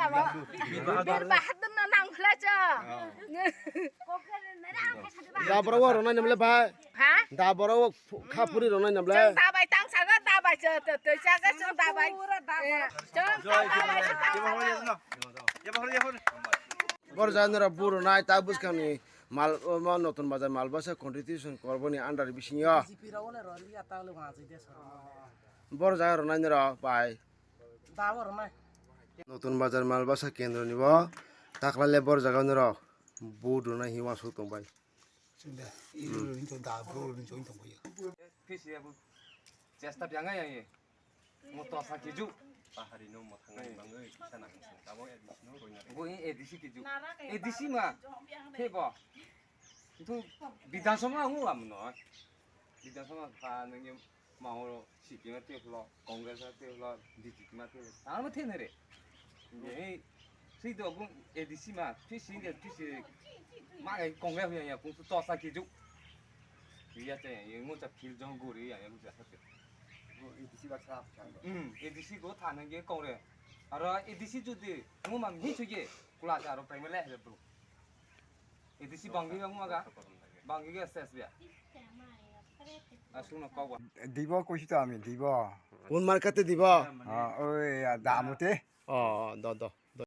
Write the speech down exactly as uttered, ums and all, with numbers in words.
Bir Bahadur no nang khlai cha. Da borok o rwnai nabla bai. Ha? Da borok o kha phuri rwnai nabla. Chwng da bai tang saga da bai cha, te, te saga chwng da bai. Eh, chwng da bai tang saga. Bor janora buru nai ta buskang ni mal, o ma Notun Bazar mal basa constitution korboni under bisingo. Bor jaga rwnai nora bai. Da borok nai. Notun Bazar Malbasa Kendro ni bo taklai le bor jaga noro vote rwna hinwi uansuk tong bai. Chwng da, iri rwni chwng da, bro rwni chwng tong bai. Phisi abo chesta byanga ya ye. Mo to sa kiju. Pahari no mo thangnai bangwi kisa nang sing tamo A D C no roina. Bo A D C kiju. A D C ma. Thebo. Itu Bidhan Sabha ang ulam no. Bidhan Sabha kha nang Mao C P M ma twi hwlo, Congress ma twi hwlo, B J P ma twi hwlo, tamo thene re. Ye, swi do gung A D C ma, twi sing de, twi si, ma gai Congress ya, ya, kung su to sa ki ju. Ya cha ya, ye ngo cha phil jong guri ya, ya, cha sa. Go A D C ba sa cha. Hmm, A D C go thana ge Congress. Aro A D C jodi, ngo mang ni chu ge, kula cha aro primary le bro. A D C bangwi ang maga. Bangwi S S B. Asung no kau ba. Dibo kusi to ami dibo. Kun market dibo. Ah, oi, ya, damu te. Oh, do, do.